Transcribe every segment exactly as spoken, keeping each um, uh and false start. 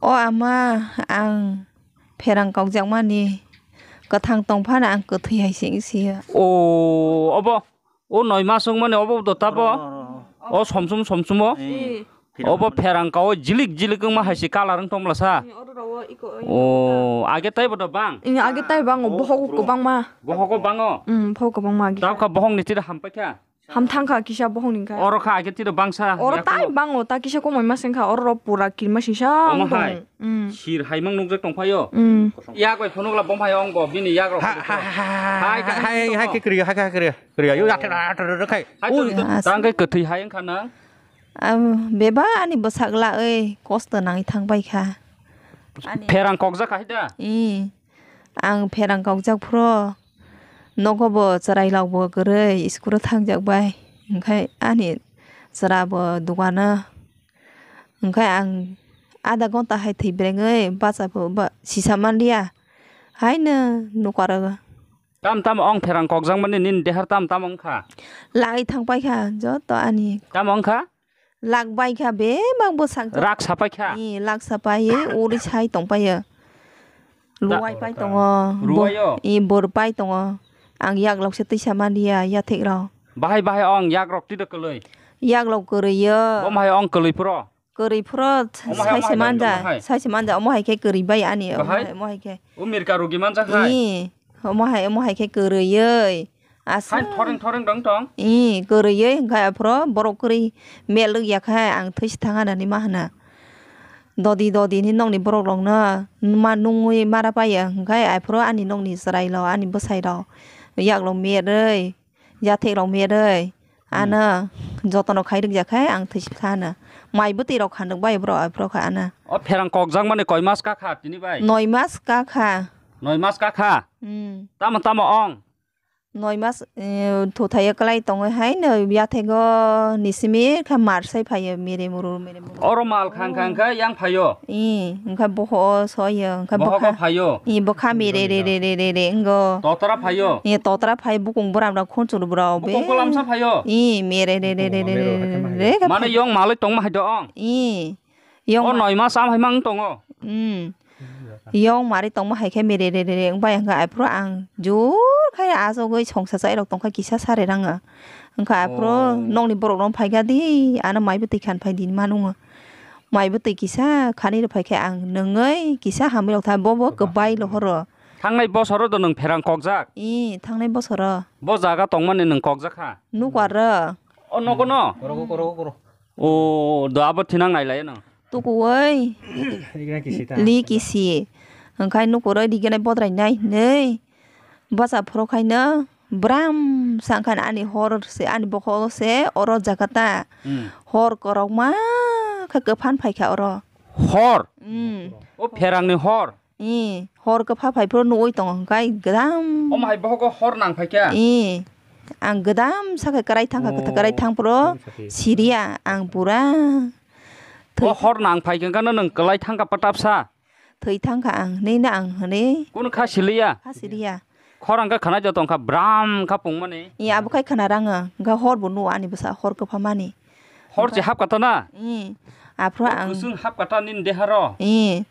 O ama, ang pherang kokjakmani kwthang tongphano ang kwthwi hai se wngsiya. O, obo, o noi mas wngmani obo do tabo? O somsum somsumo? Eh. Obo pherang kao jilik jilik wngma hai se colour wng tongmla sa? Eh, oro rawo iko, eh. O, age taibo do bang? Eh, age tai bang, o bohogo kwbangma. Bohogo bango? Hmm, bohogo kwbangma age. Tabkha bohong ni tira hampai kha? Ham thang kha kisa bohong ni kha. Oro kha age tira bangsa. Oro yakulo. Tai bango, ta kisa komoi ma seng kha, oro ro pura kirma sisa. Omo hai. Hmm. Sir hai mang nukjak tongphaio. Hmm. Yak bai phunukla bom hai ongbo, bini yak rok. Ha, ha, ha, ha, hai, ha, hai, hai, hai, hai, hai, khe kwrwi, hai, hai, kwrwi. Kwrwi, yo, yathek, yathek, yathek, yathek, hai. Hai, ui, to, to, as- tang khe kwthwi hai wngkha nang. Am, beba ani bwsak la oi kosto nangwi thang pai kha. Ani pherang kokjak kha hai da? Ih, ang pherang kokjak phro, nogo bo chwrai rok bo kwrwi, school o thangjak bai. Hwnkhe ani chwra bo dukano. Hwnkhe ang adha ghonta hai thwi brengwi bacha bo ba sisa manliya. Haino nukaro. Tam tam ong pherang kokjakmani nini dehar tam tam ongkha? Lagwi thang paikha joto ani. Tam ongkha? Lak baikha bebak bwsakjak. Rak sapaikha? Ee, lak sapai, uri sai tongpaio. Ruwai pai tongo. Ruwaio? Ee, bor pai tongo. Ang yaklok se twisa manliya, yathek rok. Bahai bahai ong yakrok twi da kwlwi? Yaklok kwrwio. Bom hai ong kwlwi phro? Kwrwi phro. Omo hai, sai omo se hai, manja, omo hai. Sai se manja, omo hai khe kwrwi bai ani, omo bahai? Hai, omo hai khe. O mirka rugi manjak hai? Ee, omo hai, omo hai khe kwrwioi. Asa. Hai thoreng thoreng dong tong? Ee, kwrwioi hwnkhe aphro borok kwrwi mel rwk ya khe ang thwi se thang anani ma hwna. Dodi dodi ni nokni borok rok no ma nungwi mara paio hwnkhe aphro ani nokni chwrai rok ani bwsai rok yaklok merwi. Yathek rok merwi, hmm, ano jotono khai rwk ya khe ang thwi si kha ano. Mai bwtwi rok khan rwk bai borok aphuru kha ano. O pherang kokjak mani koi mas ka kha tini bai? Noi mas ka kha. Noi mas ka kha? Hmm. Tamo tamo ong? Noi mas, eh, thuthai kwlai tongwi hai no yathego ni simi kha mar sai phaio mere muru mere muru. Oro mal khang khang khe yang phaio? Ee, wngkha boho soyo, wngkha boho bwkha. Phaio? Ee, bwkha mere re re re re re wnggo. Totra phaio? Ee, totra phai bukung bwram rok khunchur bwrok be. Bukung kolamsa phaio? Ee, mere re re re re re re re. Mane yong malwi tongma hai do ong? Ee, yong. O ma- noi mas am hai mang tongo? Hmm. Yong mari tongma hai khe mere re re re wngbai hwnkha aphuru ang jor khai achugwi songsa chai rok tongkha kisa sari ranga. Wngkha aphuru, oh, nokni borok rok phaikha di, ano mai bwtwi khan phai di ma nungo. Mai bwtwi kisa khani rw phaikhe ang nungwi kisa hamwi rok tha, bo bo kwbai lohoro. Thangnai bosoro do nwng pherang kokjak? Ee, thangnai bosoro. Bo jaga tongmani nwng kokjak kha? Nukwaro. O nogo no? Koro, koro, koro. O do abo thinang nailai no. Tukuwoi. Li kisi. Hwnkhe nukuroi rigenai bodrai nai hinwi. Bacha phuru khaino bwram sa wngkha ani hor se, ani bokhok se oro jaga ta. Hmm. Hor korokma khe kwphan phaikha oro. Hor? Hmm. O pherangni hor? Ee, hor kwpha phai phuru nugwi tongo hwnkhe gwdam. Omo hai bohogo hor nang phaikha? Ee, ang gwdam sakhe kwrai thangkha, kwthar kwrai thang phuru siriya ang pura. O hor nang phaikha hwnkhe no nwng kwlai thangkha patapsa? Thwi thangkha ang, nini ang hwnwi. Kunu kha siliya? Kha siliya. Khorang khe khwnai joto wngkha bram kha pungmani. Ee, abo khai khwna ranga, hwnkhe hor bo nugo ani bwsa hor kwpha mani. Hor se hap kata na? Ee, aphuru ang. Kusung hap kata nini deharo? Ee,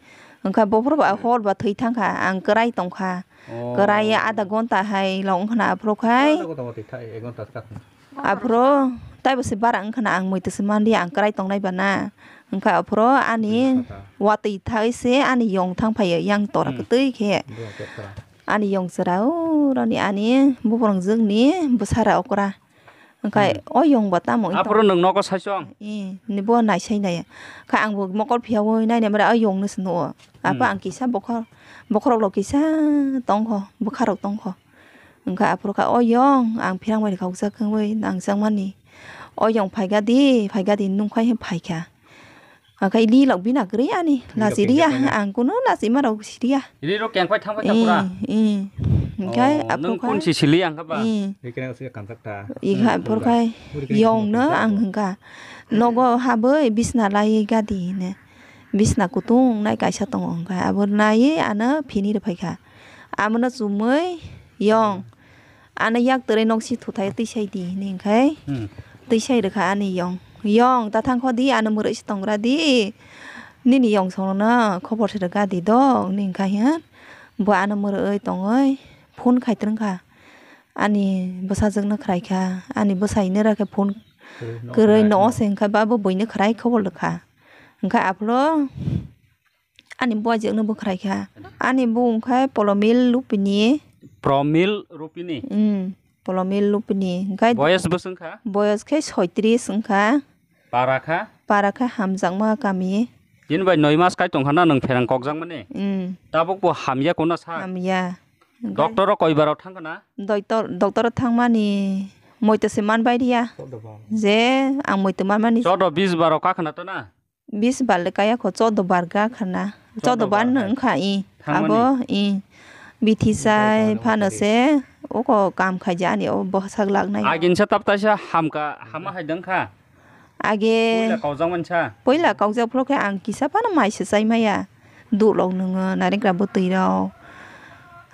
wngkha bophuru ba hor ba thwi thangkha, ang kwrai tongkha. Oh. Kwrai adha ghonta hai lo wngkha na aphuru khai. Adha ghonta watwi thai, ek ghonta se kakhung. Aphuru taibo se bara wngkha na ang muitu se manliya ang kwrai tongnai ba na. Wngkha aphuru ani watwi thai se ani yong thang phaio yang tora kwtwi khe. Hmm. Ani yong chwra o rani ani buphang jwkni bwsara okra. Wngkha, hmm, o yong bo tamo wngkha. Aphuru nwng nogo saichwng? Ee, ni bo naisai nai. Kha ang bo mokol phiyaui nainai mara o yong no se nugo. Apo, hmm, ang kisa bokhor, bokhorok rok kisa tongkho, bwkha rok tongkho. Wngkha aphuru kha o yong ang phirang bai rwkha ukjak wngwi nangjakmani. O yong phaikha di, phaikha di nungkhai phaikha. Akhai li lok bina kwrwi ani, li lok lachi riya, bina kwrwi. Ang kunu lachi ma rok siriya. Ri rok keng pai thang pai thang pura. Ee, ee. Hwnkhe oh, aphuru nwng khai kun si sili ang kha ba? Ee. Ri kena si kanjak ta. Ee, hmm, aphuru khai yong no ang hwnkha. Nogo habwi bisna lai gadi hine. Bisna kutung nai kaisa tongo hwnkha. Abo naiwi ano phini rw phaikha. Amono chumui yong. Ano yak twrwi nok si thuthai twi sai di hini hwnkhe. Hmm. Twi sai rwkha ani yong. Yong ta thang kho di ano mwrwi se tongra di. Nini yong songno khobor se rwkha di dok, ni hwnkha hiya. Bo ano mwrwi tongwi phone khai twrwngkha. Ani bwsajwkno khwraikha, ani bwsai nera khe phone kwrwi no se hwnkha ba bo buino khwrai khobor rwkha. Hwnkha aphuru ani bwajwkno bo khwraikha. Ani bung khe Polomil Lupini. Promil Rupini. Hmm, Polomil Lupini. Hwnkhe boyes bwswk wngkha? Boyes khe soitris wngkha. Para kha? Para kha hamjakma kami. Chini bai noi mas kai tongkha na nwng pherang kokjakmani? Hmm. Tabuk bo hamya kono sa? Hamya. Doctor o koi bar o thangkha na? Doctor, doctor o thangmani moito se manbai riya. Je ang moito manmani. Chodo bis bar o kakhna to na? Bis bar le kaya kho, chodo bar ga khana. Chodo bar no wngkha i. Thangmani? Abo i. Bithi sai phano se oko kam khaija ani o bwsak laknai. Agin sa tap taisa hamka, hama hai dang kha? Age. Puila kaujak mansa? Puila kaujak phuru khe ang kisa phano mai se chai maya. Dulok nwngo, narigra bwtwi rok.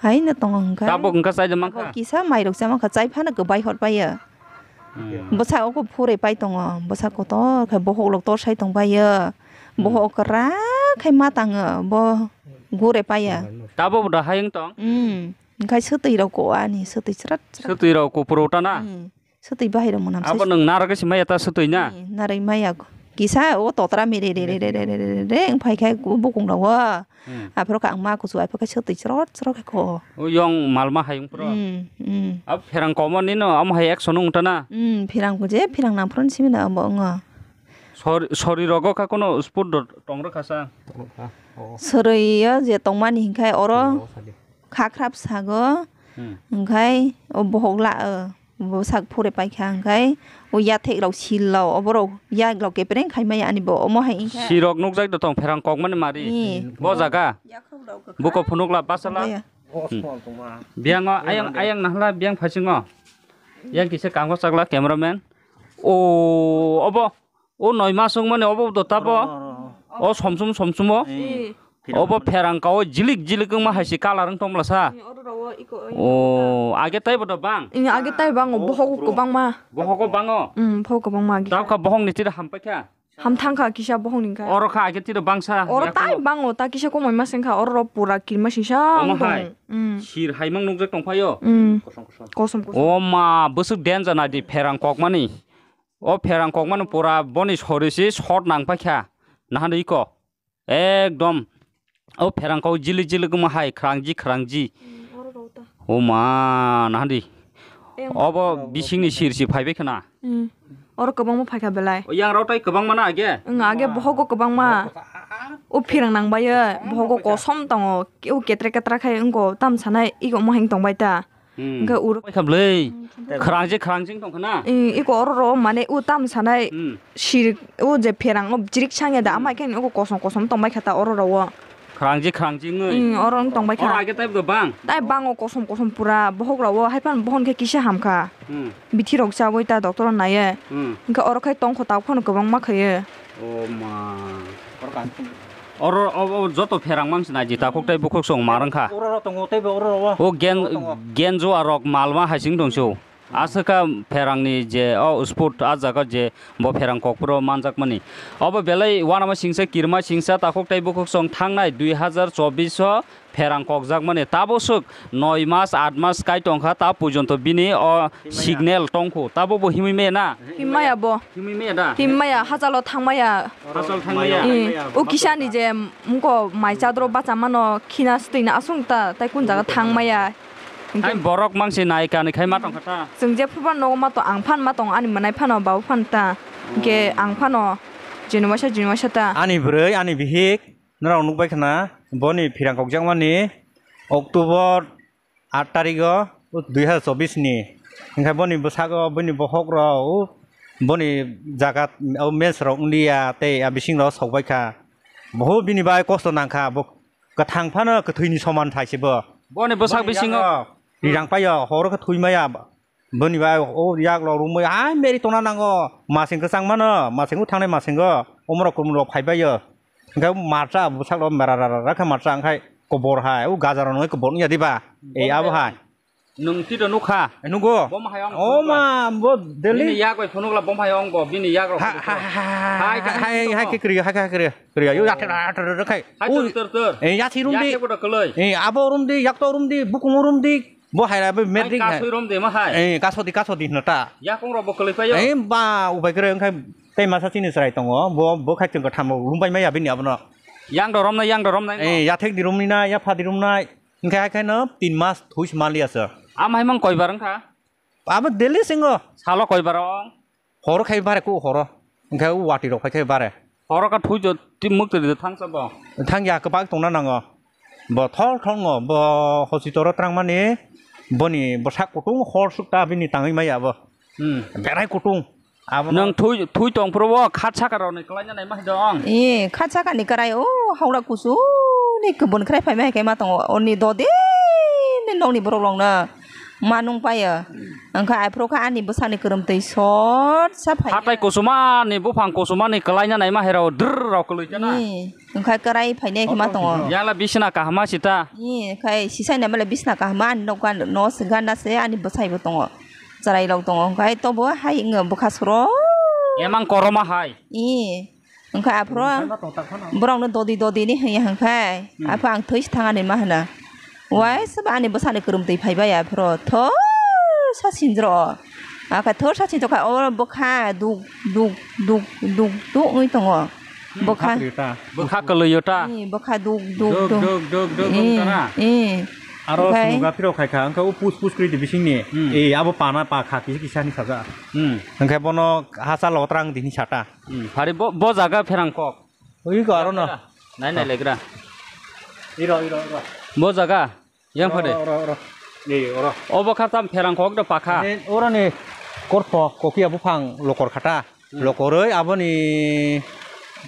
Hai no tongo hwnkhe. Tabuk hwnkha chai da mankha? Tabuk kisa mai rok cha mankha, chai phano kwbai hor paiya. Hmm. Bwsa oko phure pai tongo, bwsa kotor khe bohok rok tor sai tong paiya. Hmm. Bohok kwrak khai ma tango, bo gure paiya. Tabuk da hayung tong? Hmm. Hwnkhe swtwi rok ko ani, swtwi chwrat chwrat. Swtwi rok ko puro ta na? Hmm. Swtwi bahai rok mwnam. Abo nwng narwgwi se maya ta swtwi na? Hmm, narwgwi maya. Kisa o totra mere re wng phai khe bukung rok o. Hmm. Aphuru khe ang ma kuchu aphuru khe swtwi chwrot chwrot khe kho. O yong malma hai wng phuru. Hmm, hmm. Abo pherang komo nino amo hai ekso nung ta na? Hmm, pherang ko je pherang nang phuru simi na abo wngo. Sor-, sori rogo kha kono spot do tong rwkha sa? Sori yo je tongmani hinkhe oro khakhrap sago. Hmm. Hinkhe o bohok la, o. Bo sak phure paikha hwnkhe o yathek rok sil rok oborok yak rok kepreng khai maya ani bo omo hai wngkha. Sirok nukjak da tong pherang kokmani mari. Ni. Bo jaga. Yakhok rok kwkha. Buko phunukla basala. Baya. Hmm. Biyango ayang, ayang nahla biyang phasingo. Yang kisa kango chakla cameraman. O obo. O noi mas wngmani obo do tabo. Oro, oro, oro. O somsum somsum o. Eh. Obo pherang kao jilik jilik wngma hai se colour wng tongmla sa. Eh, oro rawo iko, eh. O age taibo do bang. Ini age tai bango, bohok kwbangma. Bohogo bango. Hmm, bohok kwbangma age. Tabkha bohok ni tira ham paikha. Ham thangkha kisa bohok ni kha. Oro kha age tira bangsa. Oro tai bango, ta kisa komoi mas wngkha, oro pura kirma singsa. Omo hai. Hmm. Sir hai mang nukjak tongphaio. Hmm. Kosom kosom. O ma, bwswk danger nai di pherang kokmani. O pherang kokmano pura boni sori si shot nang paikha. Nahani iko. Ekdom. O pherang kok jili jili wngma hai khrangji khrangji. Hmm, oro rw ta. O ma, nahani. Obo bisingni sir si phaibai khna. Hmm. Oro kwbangma phaikha belai. O yang rw tai kwbangma na age? Wng age bohogo kwbangma. O pherang nang bai o, bohogo kosom tongo. O ketra ketra khai wngko tam sanai iko moheng tong bai ta. Hmm. Hwnkhe uro. Paikha bwlwi. Hmm, khrangje khrangje tong khna. Eh, iko oro ro mane o tam sanai. Hmm. Sir o je pherang o jirik sangya da, hmm, amai khe iko kosom kosom tong bai kha ta oro ro o. Khrangje khrangje wngwi. Hmm, oro wng tong bai kha. Oro age tai bo bang. Tai bang o kosom kosom pura bohok ro o hai phan bohon khe kisa ham kha. Hmm. Bithi rok chawi ta doctor o naiye. Hmm. Hwnkhe oro khai tong kho ta phano kwbangma khaiye. O ma. Oro o, o joto pherang mang sinai ji takhuk tei bukhuk song ma rang kha. Oro ro tongo tei bo oro ro o. O gen, oro tongo. Gen juwa rok malma hai sing tong su. Aswk kha pherang ni je o sport a jaga je bo pherang kok phuru manjak mani. Obo belai uanama singsa kirma singsa takhuk tei bukhuk song thangnai dui hazar chobbish o pherang kokjakmani taboswk noi mas, aat mas kai tongkha, ta porjonto bini o signal tongkhu, tabo bo himwi maya na? Himmaya bo. Himwi maya da? Himmaya, hachalo thangmaya. Hachal thangmaya? Eh, o kisani je mungko mai chadro bachamano khina swtwina aswng ta, tai kun jaga thangmaya. Hai borok mangsi nai kani khai ma tongkha ta? Chwng je phurba nogo ma tong, ang phan ma tong, ani mwnai phano, babu phan ta. Hwnkhe ang phano jeni waisa, jeni waisa ta. Ani bwrwi, ani bihik. Norok nukbai khna, boni phirang kokjakmani October aat tarigo dui hazar chobbish ni. Hwnkhe boni bwsago bini bohok rok boni jaga o mens rok wngya tei a bising rok sokbai kha. Bohok bini bai kosto nang kha, bo kwthang phano kwthwini soman thai se bo. Boni bwsak bisingo rirang paio, horo khe thwi maya. Boni bai o yak rok rwngmai hai meri tongna nango, masing kwchang mano, masing o thangnai masingo, omorok kwrwng rok phaibai o. Hwnkhe marcha bwsak rok mera ra ra ra khe marcha, hwnkhe kobor hai, o gajar rok nungwi kobor wngya diba? Ei abo hai. Nwng tito nukha. Nugo. Bom hai ong O phunukla. Ma, bo Delhi. Bini yak bai phunukla bom hai ong bo, bini yak rok Ha, phunukla. Ha, ha, ha, Hai, ha, hai, hai, hai, hai, tongo. Kikri, hai, hai, kikri, kikri, yo, Oh. Athar, athar, athar, khai. Hai, Ui. Ter, ter, ter. Eh, yathi rum di. Yakhe bodo kwlwi. Eh, abo rum di, yakto rum di, bukung rum di. Bo hai ra, bo Hai, metrik hai. Kasui rum di, ma hai. Eh, kaso di, kaso di, hwnta. Yakung rok bo kwlwi paio. Eh, ba, ubai kwrwi, wngkha tei masa chini chwrai tongo. Bo, bo khai chwng kwtham rum bai maya bini abono. Yang do rom nai, yang do rom nai. Eh, yathek di rum ni na, yapha di rum nai. Wngkha hai khe no tin mas thui se manliya se. Am hai mang koi bar wngkha? Abo daily singo. Salo koi bar ong? Horo khai bare ku horo. Wngkha u wati rok khai khai bare. Horo ka thui jo ti muk twi thang sa bo. Thang ya kwbak tongna nango. Bo thol thol ngo, bo hosi toro trang mani, boni bwsak kutung hor suk ta bini tangwi maya bo. Hmm. Berai kutung. Abo Nwng thui, thui tong phuru bo khat saka rok ni kwlai na nai ma hai dong. E, khat saka ni kwrai o, haura kusu ni kubun kwrai phai ma hai khe ma tongo. Oni dodi ni nokni borok rok no ma nung paio. Wngkha aphuru kha ani bwsani kwrwmtwi sot sa phai. Hatai kusuma ni buphang kusuma ni kwlai na nai ma hai rok drrr rok kwlwi khe na. E, wngkha kwrai phai nai khe ma tongo. Yala bisna kahama sita. E, khai sisai na male bisna kahama ani nok gan, no se gan na se ani bwsai bo tongo. Chwrai rok tongo, hwnkhe tobo hai wngya bwkha soro. Emang koroma hai. Ee, hwnkhe aphuru borokno dodi dodi ni hwnya hwnkhe, aphuru ang thwi se thang ani ma hwna. Waisa ba ani bwsani kwrwmtwi phai bai aphuru thor sa sinjro. Akhe thor sa sinjro kha o bwkha duk duk duk duk duk wngwi tongo. Bwkha. Bwkha kwlwi o ta. Ee, bwkha duk duk Duk, duk. Duk, duk, duk, duk, Ee, tara. Ee. Aro Okhai. Sumuga phiro khai kha, wngkha o pus pus kwrwi di bisingni. Hmm. Ee, abo pana pa kha kisa kisa ni saja. Hmm. Hwnkhe bono hasa lotrang dini sata. Hmm. Phari bo, bo jaga pherang kok. Ui ko aro no. Nai nai legra. Iro, iro, iro. Bo jaga. Yang phade. Oro, oro, oro. Ni, oro. Obo kha tam pherang kok do pakha. Ni, oro ni korpho, kokia buphang lokor khata. Hmm. Lokoroi aboni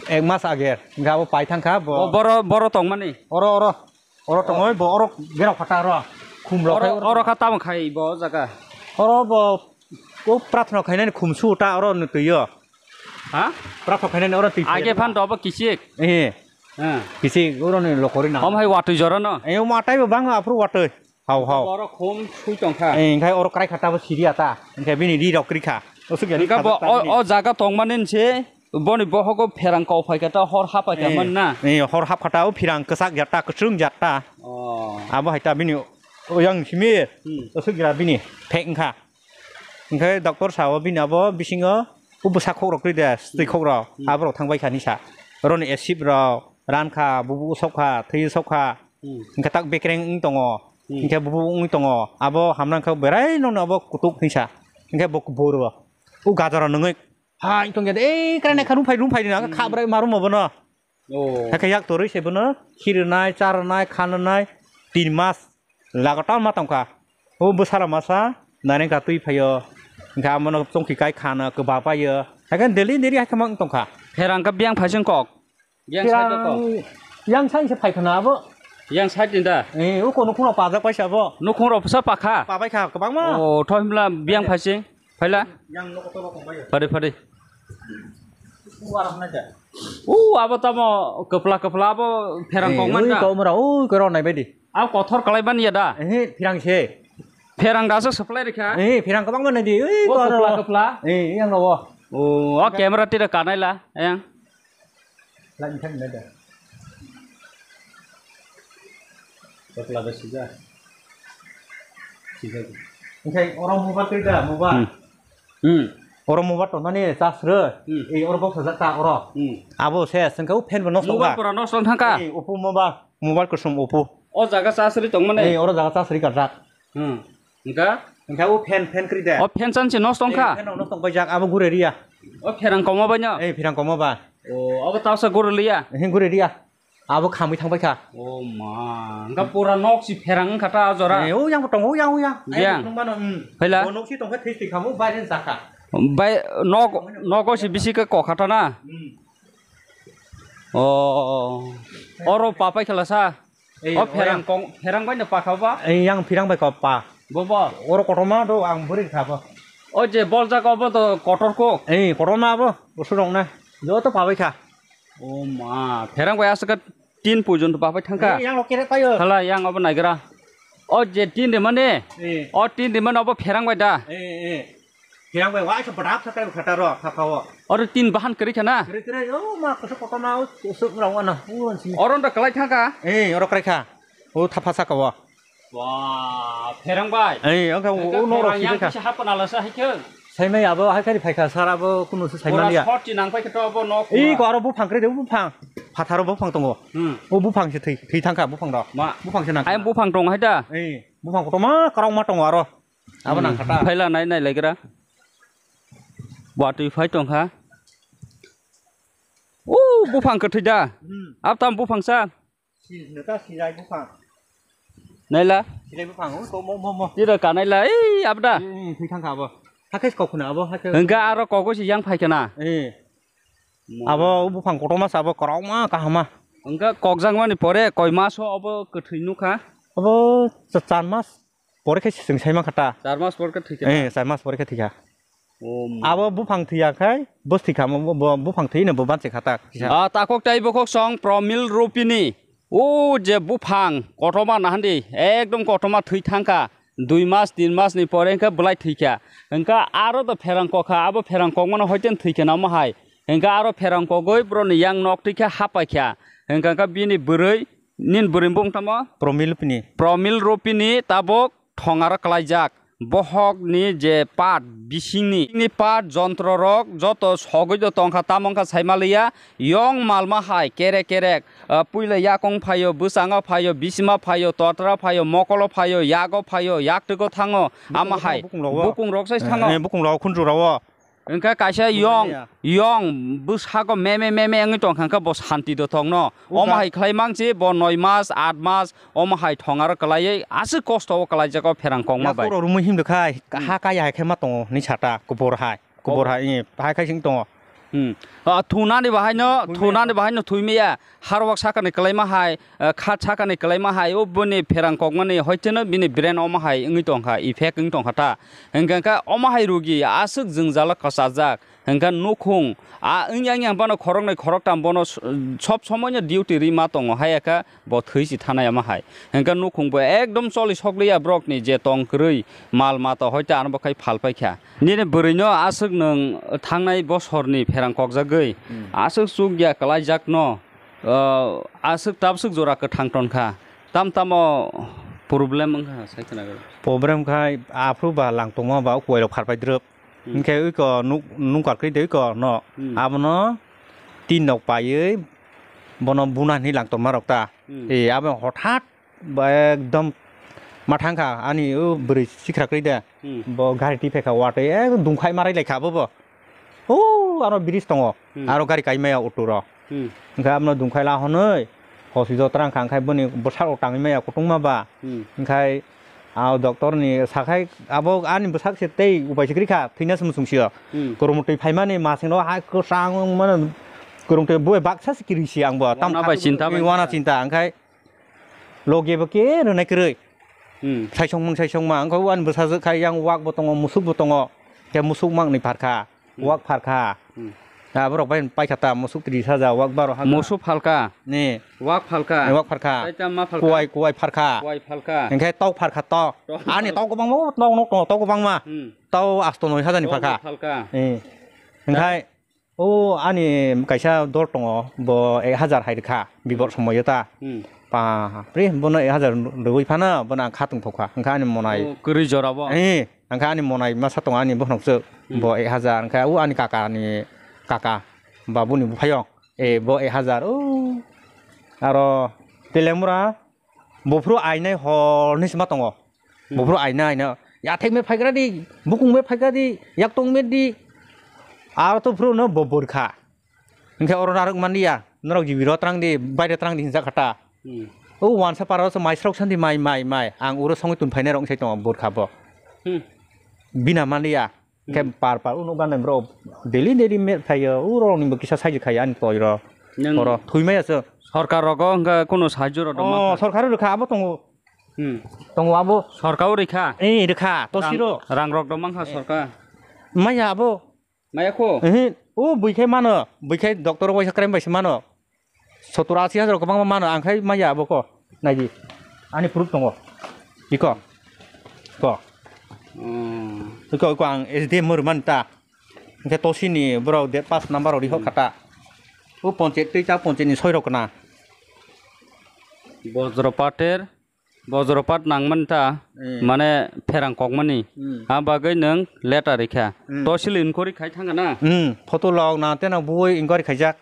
ek mas age, hingke abo pai thangkha bo. O boro, boro tongmani. Oro, oro. Oro tongoi bo, oro gerok khata oro. Khum rok Oro, khai oro. Oro kha tam khai bo jaga. Oro bo, o prarthana khainani khum su ta oro ni twi o. Ha? Prarthana khainani oro twi. Age phan do bo kisik. Eh. Ha. Kisi oro ni lokori na. Om hai watui jora no. Eh, o matai bo bang aphuru watui. Hau, hau. Oro khum sui tong kha. Eh, engkhai oro krai kha ta bo siri ata. Engkhai bini ri rok kri kha. O suk ya ri Engkha kha bo ta o, bini. O jaga tong mani se boni bohogo pherang kau phai kha ta hor hap phai kha Eh, man na. Eh, hor hap kha ta o pherang kwchak ya ta, kwchwng ya ta. Oh. Abo hai ta bini o yang simi. Hmm. O suk ya bini phek engkha. Hingke doctor sao bini abo bisingo o bwsa khok rok twi de, stwi Hmm. khok rok, Hmm. abo rok thang bai kha ni sa. Oro ni acid rok, ran kha, bubu sok kha, thwi sok kha. Hmm. Hingke tak bekreng wng tongo. Hmm. Hingke bubu wngwi tongo. Abo hamnang kha berai nokno abo kutuk hinsa. Hingke bo kubur bo. O gajaro nungwi ha wng tong ya de, ei krai nai kha rumphai, rumphai rina kha brai marum obono. Oh. Hakhe yak torwi se bono khirwnai, charwnai, khanwnai, tin mas lagatar ma tongkha. O bwsara masa narengkha twi phaio. Hingkhe amono chongki kai khana kwba paio. Hakhe daily daily hakhe ma wng tongkha. Pherang khe biyang phaising kok. Biyang side kok. Pherang yang side se phai khana abo. Yang side ni da? Eh, o kono khuna pajak paisa abo. Nukhung rok pisa pakha? Pabai kha, kwbangma. Oh, tho himla biyang phaising. Phaila? Yang nogo tolo tongbaio. Phari, phari. U arok nai da. U abo tamo kwpla kwpla abo pherang Eh, kok man ui da. Kau mura, ui koro nai baidi. Abo kothor kalai ban ya da. Eh, pherang se. Pherang da so supply rikha. Eh, pherang kwbang man di. Ui O koro. Kwpla kwpla. Eh, yang nogo. O, o camera tira kanai la, yang. Light ni thang nai da. Kwpla bai sijak. Sijak. Oke, oro mobile twi da, mobile. Hmm. Hmm. Oro mobile tongnani charge rw. Hmm. Ei, oro box sajak ta oro. Hmm. Abo se, sengke o fan bo nosto Mobile wngkha. Pura nosto wng thangkha. Ei, Oppo mobile, mobile kosom Oppo. O jaga charge rwi tongmani? Ei, oro jaga charge rwi karjak. Hmm. Hingka? Hingka o fan, fan kri de. O fan chan se nosto wngkha? Ei, fan nosto wngkha jak, abo gure riya. O pherang koma bai no? Ei, pherang koma ba. O, abo tausa gure liya? Ei, gure riya. Abo khamwi thangbai kha. O ma, hingka pura nok si pherang wngkha ta jora. Eh, o yang bo tongo, o yang, o yang. Yang. Ai, nung mano, hmm. Phaila? O nok si tongkha, this thwi khamu, baire jakha. Bai nok, nogo si bisi khe kokha ta na. Hmm. O, oro papai khala sa. Ei, o pherang kong, pherang bai no pakha ba? Ei, yang pherang bai ko pa. Bo bo. Oro kotorma do ang buri kha bo. O je bol jaga bo to kotor ko. Ei, kotorma bo, bosu rok na. Joto pabai kha. O ma, pherang bai aswk tin pujon to papai thangkha. Ei, yang rok kere payo. Hala yang abo naigra. O je tin de mane. Eh. O tin de mane obo pherang bai da. Eh, eh. Pherang bai, waisa badak sa kai khata ro, kha kha o. Oro tin bahan kri khana. Kri kri, o ma koso kotorma, o, o, suk rang wana, o, si. Oro nda kalai thangka. Eh, oro krai kha. O thapha saka o. Wah, pherang bai. Eh, oke, o, o, no ro si kha. Kisa hapna la sa hai khe. Sai mai abo hai kari phai kha, sar abo kunu se sai man ya. Ora short chi nang pai khe to abo nok. Ih, ko aro buphang kri de, buphang. Phatharo buphang tongo. Hmm. O buphang se thwi, thwi thangka buphang ro. Ma. Buphang se nang. Ai buphang tong hai da. Eh, buphang kotorma, karang ma tongo aro. Abo nang kha ta. Phaila nai nai lai gra. Watwi phai tong kha. O buphang kwthwi da. Hmm. Ab tam buphang sa. Si, neta si jai buphang. Naila. Si jai buphang, o, mo, mo, mo. Tira ka naila, ei, abda. Ei, ei, thwi thang kha abo. Hakhe kok khuna abo, hakhe. Hingga aro kogo si yang phai kana. Eh. Mo. Abo buphang kotorma sa abo kwrwngma kahama. Hingga kokjak mani pore koi maso abo kwthwi nukha. Abo cha-, char mas. Pore khe chwng sai mankha ta. Char mas pore khe thwikha. Eh, char mas pore khe thwikha. Oh, ma. Abo buphang thwiya khai, bwsthwi kha, mo-, bo-, bo-, buphang thwino bo banse kha ta kisa. Ah, takhok tai bokhok song Promil Rupini. O je buphang, kotorma nahandi, ekdom kotorma thwi thangkha. Dui mas, tin mas ni pore hwnkhe bwlai thwikha. Hwnkhe aro do pherang kokha, abo pherang kokmano hoiten thwikha namo hai. Hwnkhe aro pherang kogwi boroni yang nok twikha hapaikha. Hwnkhe bini bwrwi Nini bwrwi bung tamo? Promil Rupini. Promil Rupini tabuk thongaro kwlaijak. Bohokni je part, bisingni, ni part jontro rok joto sogwi do tongkha, tamo wngkha saimaliya, yong malma hai kerek kerek, ah, puila yakung phaio, bwskango phaio, bisima phaio, totra phaio, mokolo phaio, yago phaio, yaktwgo thango, ama hai bukung rogo. Bukung rok sai thango. Eh, bukung rogo, khunju rogo. Wngkha kaisa yong, yong bwskango meme meme wngwi tongkha, wngkha bo santi do tongno. Omo hai khlai mangsi bo noi mas, aat mas, omo hai thongaro kwlaiwi aswk kosto o kwlaijak o pherang kokma bai. Yakurok romwi himdo khai, ha kaya hai khe ma tongo ni sata, kubur hai, kubur hai, hai khai sing tongo. Hmm. Ah, thunani bahai no, thunani bahai no thwi maya. Harwak sakani kwlaima hai, eh, khat sakani kwlaima hai, o boni pherang kokmani hoiteno bini brain omo hai wngwi tongkha, effect wngwi tongkha ta. Hwnkhe khe omo hai rugi aswk jwngjalo kwchajak. Hwnkhe nukhung, a wngya wngya bono khoroknwi khoroktam bono s-, sob somoino duty rima tongo, hai khe bo thwi si thanai omo hai. Hwnkhe nukhung bo ekdom choli sokliya borokni je tong kwrwi mal mata hoite ano bo khai phal paikha. Nini bwrwino aswk nwng thangnai bosorni pherang kokjagwi, hmm, aswk chukya kwlaijakno, ah, aswk tabswk jora kwthang tonkha. Tam tamo problem wngkha sai khna. Problem khai aphuru ba lang tongma ba ukwai rok pharpai drwp. Hmm. Hinkhe uiko nuk-, nukar kri de uiko no. Hmm. Abono tin nok paiwi bono buna hinwi lang tongma rok ta. Hmm. E, abo hothat Ba ekdom ma thangkha ani o bwrwi sikra kwrwi de. Hmm. Bo gari twi phaikha watwi ekdom dungkhai ma railaikha abo bo. O aro bridge tongo. Hmm. Aro gari kaimaya auto rok. Hmm. Hwnkhe abono dungkhai la hwnwi hospital twrang kha, hwnkhe boni bwsarok tangwi maya kutungma ba. Hmm. Hwnkhe a doctor ni sakhai abo ani bwsak se tei upai se kwrwi kha, thwina se muchung sio. Hmm. Kwrwngtwi phaimani masing no hai kwchang wngmano kwrwngtwi bo baksa se kwrwi si ang bo. Tam wana bai kha chinta bai wana kha. Chinta hwnkhe Logi bo khe rwnai kwrwi. Hmm. Saisong mung saisong ma, wngkha ani bwsajwk khai yang wak bo tongo, musuk bo tongo. Khe musuk mang ni pharkha, hmm, wak pharkha. Hmm. Aborok bai paikha ta musuk tris hajar, wak baro hajar. Musuk phalka. Ni. Wak phalka. Ni wak pharkha. Tai tam ma phalka. Kuwai, kuwai pharkha. Kuwai phalka. Hwnkhe tok pharkha tok. Tok ani phalka. Tok kwbangma tok nok tongo, tok kwbangma. Hmm. Tok asto noi hajar ni tok pharkha. Phalka. Eh. Hwnkhe O ani kaisa dol tongo, bo ek hajar hai rwkha, bibor somoio ta. Hmm. Bapre, bono ek hajar rwui phano, bono ang kha tongthokha. Hwnkha ani monai. O, kwrwi jora bo? Eh, hwnkha ani monai masa tongo ani bokhorok chwk. Hmm. Bo ek hajar, hwnkha o ani kaka ni kaka, babuni buphayong. Eh, bo ek hajar, o. Aro Telemura, Buphuru ainai hor hinwi sima tongo. Hmm. Buphuru aina aina. Yathek me phaigra di, bukung me phaigra di, yak tong me di. Aro to phuru no bo burkha. Hingke oro narwk manliya. Norok jibiro twrang di, baire twrang di hinjak kha ta. Hmm. O wansa para o so mai srok sandi mai, mai, mai. Ang uro songwi tun phainai rok wng sai tongo burkha bo. Hmm. Bina manliya. Khe par par uno gana bro daily daily me phaio, uro ni bo kisa saji khai ani toi ro. Nang oro thui maya se. Sorkar rogo hingke kuno sahajyo rok dong. Oh, sorkar rikha abo tongo. Hmm. Tongo abo. Sorkar rikha. Eh, rikha, to siro. Rang rok dong mangkha sorkar. Maya abo. Maya kho. Eh, o buikhai mano, buikhai doctor waisa krem bai se mano. Sottor asi hajar kwbangma mano, ang khai maya abo kho. Naidi. Ani proof tongo. Iko. Ko. Hmm. Iko, iko ang S D M rwmani ta. Hwnkhe tosini borok date pass number rok rihor kha ta. O ponchayat tei ta ponchayat ni soi rok na. Bojropater, bojropat nangmani ta, Hmm. mane pherang kokmani. Hmm. A bagwi nwng letter rikha. Hmm. Tosil inquiry khai thangkha na? Hmm. Photo log na teno bui inquiry khaijak.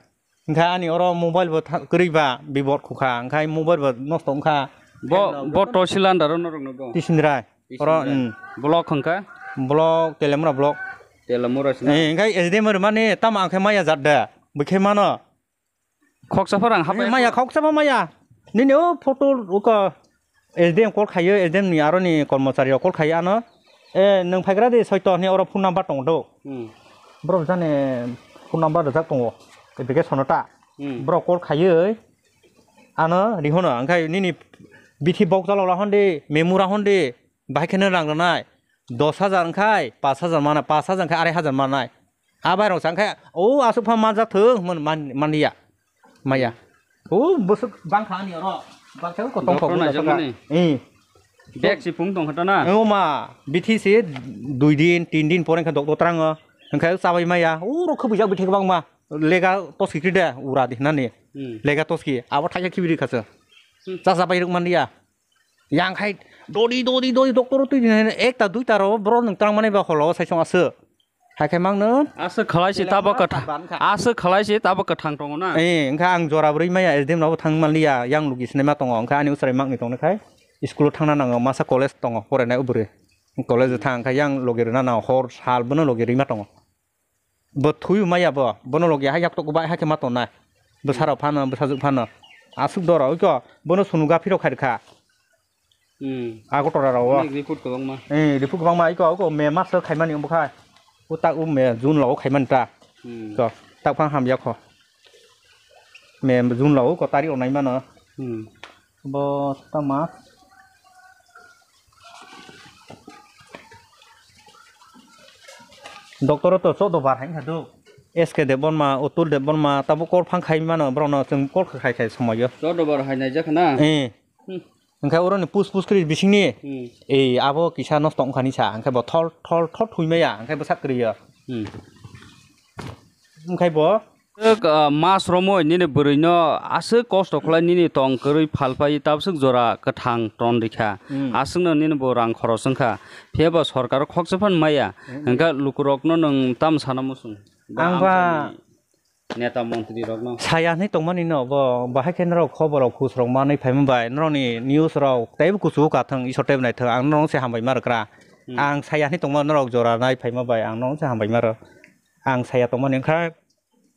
Hwnkhe ani oro mobile bo tha-, kwrwi ba bibot khukha, hwnkhe mobile bo nosto wngkha. Bo, bo tosil under o norokno bo? Tisindrai. Oro, Tisindrai. Hmm. Block hwnkha? Block, Telemura block. Telemura sina? Eh, hwnkhe S D M rwmani tamo ang khe maya jat de. Bwkhe mano. Khoksa phar ang hapai Eh, maya, khoksa bo maya. Nini o photo uko S D M call khaio, S D M ni aro ni kormochari rok call khaio ano. E, nwng phaigra de soito hwnwi oro phone number tongo do. Hmm. Borok jani phone number rijak tongo. Application no ta. Hmm. Borok call khaioi ano rihono. Hwnkhe nini bithi bok chalok la hondi, memura hondi, bahai kheno rang rwnai. Dos hajar wngkhai, pash hajar mana, pash hajar wngkhai arai hajar manai. A bai rok sa wngkhai, o aswk pha manjak thung, hwnwi man, manliya. Maya. O bwswk bangkha ani oro. Bangkha ko tong Doctor thok naijak mani? Eh. Bag si phung tong kha na? O ma, bithi si dui din, tin din pore kha doctor trango. Hwnkhe chabai maya. O rok khubui jak bithi bangma. Lega toski kri de, ura di nani. Hmm. Lega toski. Abo thaisa khibiri khasa. Hmm. Cha chabai ruk manliya. Yang khai dodi, dodi, dodi doctor twi din ekta duita ro bro nwng tang mani ba holo sai song aswk. Hai khe mangno. Aswk khalai si tabo kwthang. Aswk khalai si tabo kwthang tongo na. Eh, wngkha ang jora bwrwi maya S D M no thang manliya, yang logi sinai ma tongo. Wngkha ani usrai makni tongnakhai school o thangna nango, masa college tongo, porainai o bwrwi. College o thang kha yang logi rwna nango, hor sal bono logi rwima tongo. Bo thwi maya bo, bono logi hai yak tok bai hai khe ma tongnai. Bwsarok phano, bwsajwk phano. Aswk doro, oi ko, bono sunu gaphi rok khai rwkha. Hmm. Agartala rao. Onek report kwbangma. Eh, report kwbangma, iko, iko, me mas o khaimani wngkha. O tak o me June rao khaimani ta. Hmm. To, tak phang hamya kho. Me June rao ko tari rao naimano. Hmm. Bo ta mas. Doctor to chodo bar hai kha do. S K Debbarma, Atul Debbarma, tabo kor phang khai mano, borok no chwng kor khai khai somoyo. Chodo bar hai naijak na? Eh. Hmm. Hwnkhe oroni pus pus kri bisingni, Hmm. ei, abo kisa nosto wngkha ni sa, hwnkhe bo thol, thol, thol thwi maya, hwnkhe bwsak kwrwi o. Hmm. Hwnkhe bo Aswk, ah, mas romwi nini bwrwino aswk kosto khlai nini tong kwrwi phalpai tabswk jora kwthang ton rikha. Hmm. Aswkno nini bo rang khoros wngkha. Phiya ba sorkar khoksa phan maya. Hmm. Hwnkhe lukurokno nwng tamo sana muchung? Ang ba amchaini neta montri rokno. Saya hinwi tongmani no, bo bahai khe norok khobor rok khus rok manwi phaima bai, norokni news rok teibo kuchugo kathwng, Isor teibo naithok, ang norokno se hambai ma rwkra. Hmm. Ang saya hinwi tongma norok jora nai phaima bai, ang norokno se hambai ma rw. Ang saya tongmani wngkha,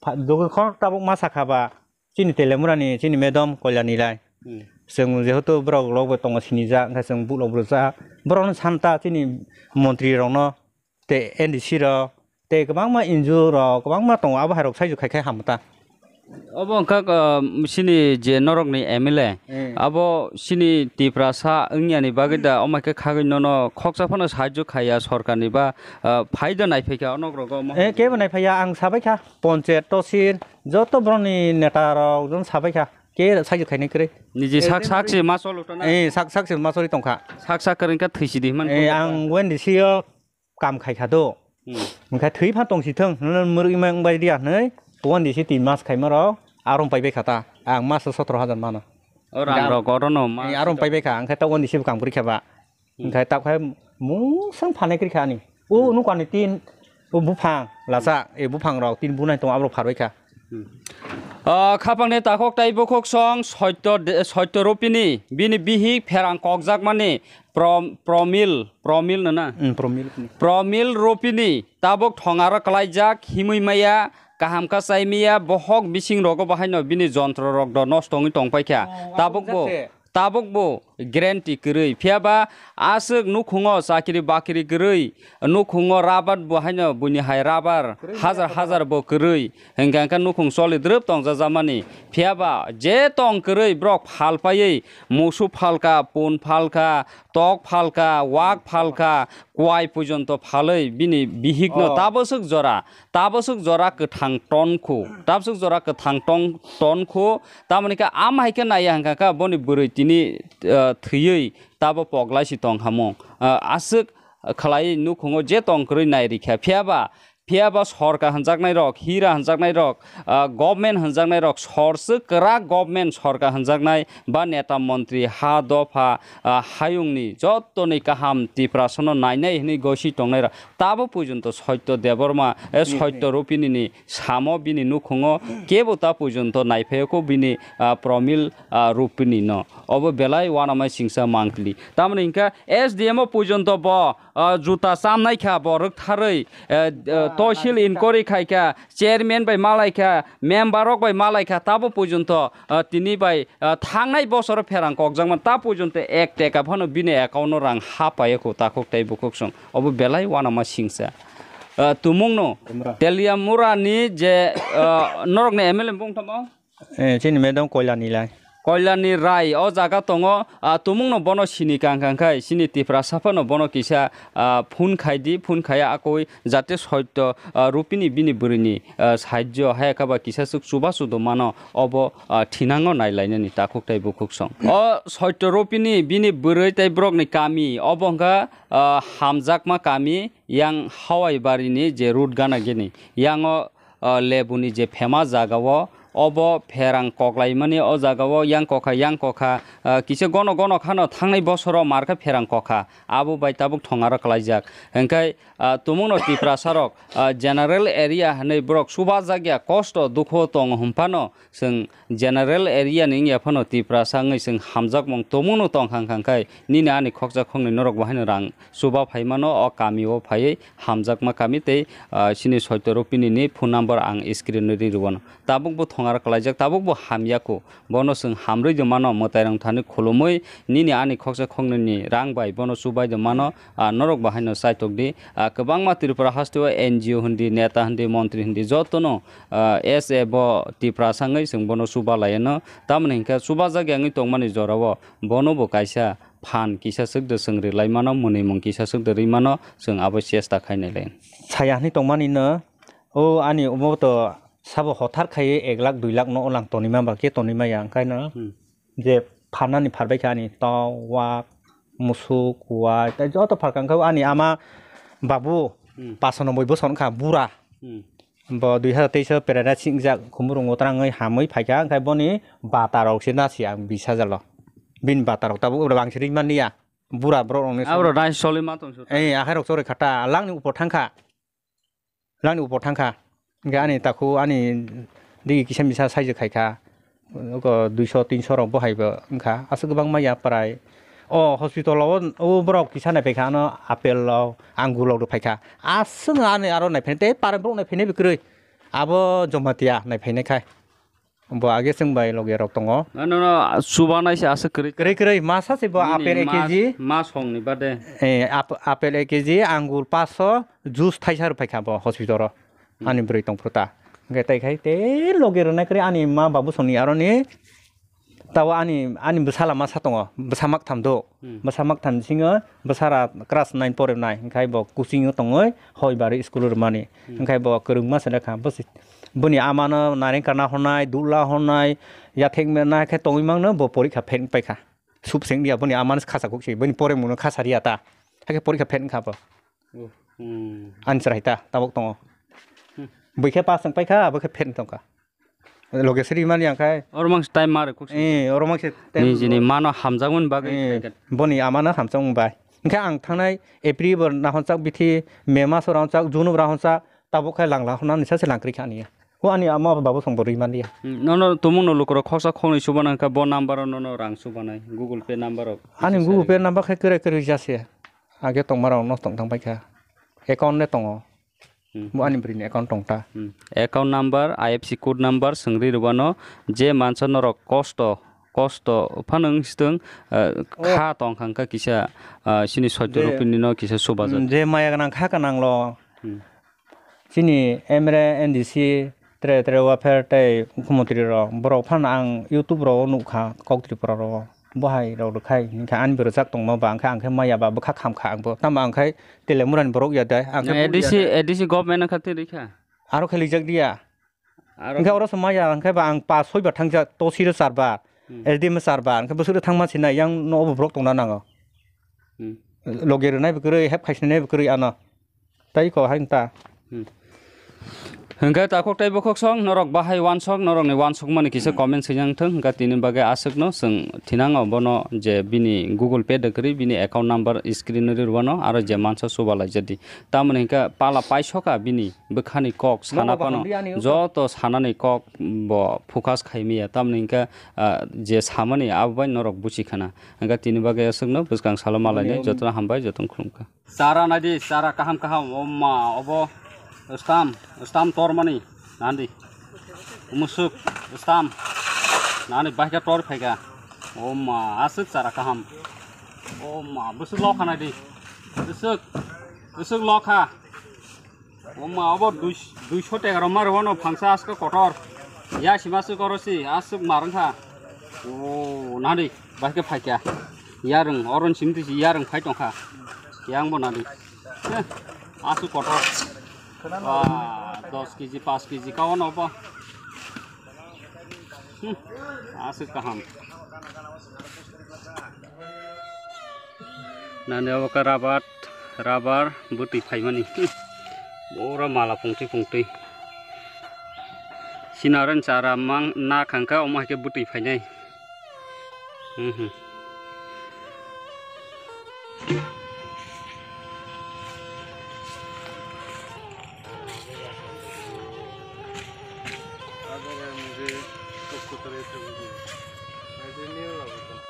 pha-, jogo khor tabuk ma sakha ba, chini Telemurani, chini madam Koilani lai. Hmm. Chwng jehetu borok rok bai tongo sinijak, wngkha chwng buklok bwrwsa. Borokno santa chini montri rokno, tei N D C rok, tei kwbangma N G O rok, kwbangma tongo, abo hai rok saijuk khai khai hamta. Obo wngkha, uh, sini je norokni M L A, Hmm. abo sini Tiprasa wngyani bagwi da, omo khe khagwi nono khoksa phano sahajyo khaiya sorkarni ba, uh, phaida naiphai kha o nok rogo omo Eh, hai kebo naiphaiya, ang sabai kha, ponchayat, tosil, joto borokni neta rok jono sabai kha, ke saijuk khainai kwrwi. Niji sak, sak se ma cholo tana? Eh, sak, sak se ma choli tongkha. Sak, sak kwrwi kha thwi sidi man Eh, kha. Ang N D C o kam khai kha do. Hmm. Hwnkhe thwi phan tong si thung, nono mwrwk ma wng bai riya hwnwi, N D C tin mas khaima rok, arom pai bai kha ta. Ang mas o sotro hajar mano. O rang rok oro no ma Eh, arom pai bai kha, hwnkhe ta N D C bo kam kwrwi kha ba. Hmm. Hwnkhe ta khai mungsang phanai kwrwi kha ani. O Hmm. nukani tin, o buphang, lasa, e buphang rok tin bunai tong abo rok pharbai kha. Hmm. Ah, khapangni takhuk tei bukhuk song Soityo de-, Soityo Rupini, bini bihik pherang kokjakmani Prom-, Promil, Promil no na? Hmm, Promil ni. Promil Rupini tabuk thongaro kwlaijak, himwi maya, kaham kachai maya, bohok bising rogo bahaino bini jontro rok do nosto wngwi tongpai kha. Oh, tabuk abo bo, jak se. Tabuk bo guarantee kwrwi. Phiya ba aswk nukhungo chakri bakri kwrwi, nukhungo rabar bo haino buini hai rabar Kwrwi hajar maya hajar bo kwrwi. Hwnkha hwnkha nukhung choli drwp tongjajakmani. Phiya ba je tong kwrwi borok phal paiwi musu phalkha, pun phalkha, tok phalkha, wak phalkha, kwai pujonto phalwi bini bihikno Oh. tabaswk jora, tabaswk jora kwthang tonkhu, tabaswk jora kwthang tong-, tonkhu, tamoni khe am hai khe naiya hwnkha kha boni bwrwi tini ah, thwiwi tabo poglai si tong hamung. Ah, aswk khlai nukhungo je tong kwrwi nai rikha. Phiya ba, phiya ba sorkar hwnjaknai rok, hira hwnjaknai rok, ah, government hwnjaknai rok, sorswk kwrak government sorkar hwnjaknai ba neta montri ha dopha, ah, hayungni jottoni kaham Tiprasano nainai hwnwi gosi tongnai rok. Tabo pujonto Soityo Debbarma, eh, Soityo Rupini ni samo bini nukhungo kebo ta pujonto naiphayoko bini, ah, Promil, ah, Rupini no. Obo belai uanama singsa mangtli. Tamoni hwnkha S D M o pujonto bo, ah, juta chamnai kha bo rwktharwi, eh, eh, toisil inquiry khai kha, chairman bai malai kha, member rok bai malai kha, tabo pujonto, ah, tini bai, ah, thangnai bosoro pherang kokjakmani ta pujonto ek teka phano bini account o rang ha paiya kho takhuk tei bukhuk song. Obo belai uanama singsa. Ah, tumungno Teliamura ni je, ah, norokni M L A bung tamo? Eh, chini madam Koilani lai. Koilani Rai o jaga tongo, ah, tumungno bono sini kang kang khai, chini Tiprasa phano bono kisa, ah, phone khai di, phone khaiya akoi jate Soityo, ah, Rupini bini bwrwini, ah, sahajyo haya kha ba kisa swk chubachu do mano, obo, ah, thinango nai lainani takhuk tei bukhuk song. O Soityo Rupini bini bwrwi tei borokni kami, obo hwnkha, ah, hamjakma kami, yang Hawai barini je road gana gini, yango, ah, lebuni je phema jaga o, obo pherang koklaimani o jaga o yang kokha, yang kokha, ah, kisa gono gono khano thangnai bosoro markha pherang kokha, abo bai tabuk thongaro klaijak. Hwnkhe, ah, tumungno Tiprasa rok, ah, general area hwnwi borok chubajakya kosto dukho tongo hwnphano, chwng general area ni wngya phano Tiprasa wngwi chwng hamjakmung tumungno tongkha wngkha khai nini ani khoksa khoknwi norok bo haino rang chuba phai mano, o kami o phaiwi hamjakma kami tei, ah, chini Soityo Rupini ni phone number ang screen o ri rwano. Tabuk bo thongaro klaijak, tabuk bo hamya kho. Bono chwng hamrwi de mano, mwtai rang thani khulumwi nini ani khoksa khoknwi ni rang bai bono chubai de mano, ah, norok bo haino chaitok di. Ah, kwbangma Tripura haste o N G O hindi, neta hindi, montri hindi jotono, ah, S A bo Tiprasa wngwi chwng bono chuba laiano. Tamoni hinkhe chuba jakya wngwi tongmani jorao bono bo kaisa phan kisa swk de chwng ri lai mano, mwnwi mung kisa swk de ri mano, chwng abo chesta khai nai lai. Saya hwnwi tongmani no, o ani omo to sabo hothar khai ek lakh dui lakh no o lang tonwi ma ba khe tonwi ma ya, wngkha no Hmm. je pharnani pharbai kha ani tau, wak, musuk, wai, tei joto pharkha wngkha ani ama babu Hmm. paso noboi bosor wngkha bura. Hmm. Bo dui hazar teis o prera singjak khumurungo twrangwi hamwi phaikha, wngkha boni bata rok se nasi ang bis hazar lo. Bini bata rok tabuk bangsi ri man liya. Bura borok rokni Abro nai soli ma tong su. Eh, akhai rok chori khata, langni upor thangkha. Langni upor thangkha. Hingke ani takhu ani digi kisa misa saijak khaikha. Oko duiso tinso rok bo hai bo wngkha. Aswk kwbangma ya prai. O hospital o, o borok kisa naipaikha ano apple rok, angur rok rw phaikha. Aswk ani aro naiphai tei para borok naiphai nai bo kwrwi. Abo Jamatia naiphai nai khai. Bo age chwng bai loge rok tongo. Ano no chubanai se aswk kwrwi. Kwrwi kwrwi masa se bo Nini apple ek ma, kg. Ma songni bade. Eh, ap-, apple ek kg, angur paso, juice thaisa rw phaikha bo hospital o. Ani bwrwi tongphuru ta. Hwnkhe tei khai tei logi rwnai kwrwi ani ma babu songni aroni. Tao ani, ani bwsala masa tongo, bwsa maktham do. Hmm. Bwsa maktham bisingo bwsara class nine porinai, hwnkhe bo coaching o tongwi hoi bari school o rwmani. Hmm. Hwnkhe bo kwrwngma se lekha, bwsi-, boni amano narengkar na hornai, dula hornai, yathek mena khe tongwi mangno bo porikha fail wngpaikha. Subseng dia boni amano khasa kukse, boni poremungno khasa riya ta. Hakhe porikha fail wngkha bo. Oh, hmm. Ani chwrai ta, tabuk tongo. Hmm. Bui khe pass wng paikha, abo khe fail wng tongkha. Loge siri mani ang khai. Oro mang time mare kuk. Eh, oro mang se time. Ni jini mano hamjakmani bagwi Eh, khai kha. Boni amano hamjakmani bai. Hingkhe ang thangnai April bo nahonchak bithi, May maso rahonchak, June bo rahonchak, tabuk khai langla hwnna nisa se langkri kha aniya. Ko ani ama babu song bo rwi man liya. Hmm, nono tumungno lukurok khoksa khoknwi chubanang kha bo number o nono rang chubanai, Google Pay number o. Ani Google Pay number khai kwrwi kwrwi jase. Age tongmarok no tong thang paikha. Account le tongo. Hmm. Bo ani bwrwini account tong ta. Hmm. Account number, I F S C code number swngri rwbano je mansa norok kosto, kosto phano wng swtwng, eh, Oh. kha tong kha wngkha kisa, ah, chini soito Je rupini no kisa subajak. Hmm, je maya gwnang kha gwnang lo. Hmm. Chini M R A, N D C, Tre, tre, wafer tei mukhyamantri rok, borok phano ang YouTube rok nukha, kok Tripura rok, bo hai rok rwkhai, hinkhe ani bo rwchak tongma ba, hinkhe ang khe maya ba bwkha khamkha ang bo, tamo ang khai Telemurani borok ya dai, ang khe Nang A D C, buri ya dai. A D C government wngkha tei rwkha? Aro khe lijak diya. Aro Hinkhe oro se maya, hinkhe ba ang pa soi ba thangjak, tosi rw char ba. Hmm. S D M sir ba, hwnkhe bwswk thangma sinai, yang no obo borok tongna nango. Hmm. Logi rwnai bo kwrwi, hep khaisinai bo kwrwi ano. Tai ko hai ta. Hmm. Hwnkhe takhuk tei bukhuk song, norok bahai wansok, norokni wansokmani kisa comment swijang thung, hwnkhe tini bagwi aswkno chwng thinango bono je bini Google Pay da kwrwi, bini account number screen o ri rwano, aro je mansa chuba laijadi. Tamoni hwnkhe pala paisoka bini bwkhani kok sana phano, joto sanani kok bo focus khaimaya. Tamoni hwnkhe, ah, je samani abo bai norok buchi khana. Hwnkhe tini bagwi aswkno bwskang salo malainai, jotono hambai, jotono khulumkha. Chara naidi, chara kaham kaham, o ma, obo stam, stam tormani, nandi. Musuk, stam, nani bahika tor phaika. O ma, aswk chara kaham. O ma, bwswk lokha naidi. Bwswk, bwswk lokha. O ma, obo dui, duiso teka rok ma rwano phangsa aswk kotor. Ya sima aswk oro si, aswk marwng kha. O, nadi, bahai khe phaikya. Yarwng, oron simi twi si yarwng phai tongkha. Yang bo nadi. Heh, aswk kotor. Ba, dos kg, pas kg ka ono bo. Hmm, aswk kaham. Nani obo khe rabar, rabar bwtwi phaimani. Pura mala pungtwi pungtwi. Sinarwng chara mang na khangkha, omo hai khe bwtwi phainai. Hmm, hmm.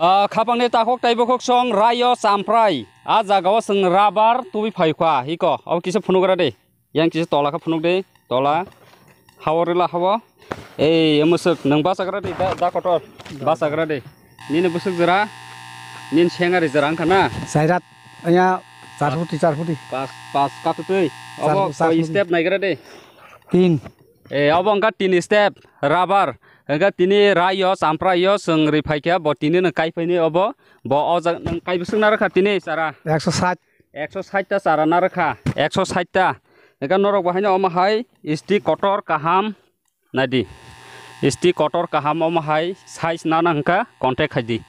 Ah, khapangni takhuk tei bukhuk song raio champrai. Ah, jagao chwng rabar tubui phaikha, hiko. Abo kisa phunugra de. Yang kisa tola khe phunuk de. Tola. Hao rila hao. Ei, mwswk, nwng bachagra de, da, da kotor. Bachagra de. Nini bwswk jora. Nini sengari jora wngkha na? Sairat, ya, char phuti, char phuti. Pas, pas katutwi. Char, obo char koi phuti. Step naigra de. Tin. E, obo wngkha tini step, rubber. Wngkha tini raio, champrai yo, chwng ri phaikha, bo tini no kai phaini obo. Bo o jaga nwng kai bwswk narwkha tini chara? Ekso sait. Ekso sait ta chara narwkha, ekso sait ta. Wngkha norok bo haino omo hai stick kotor kaham naidi. Stick kotor kaham omo hai size nana wngkha contact khaidi.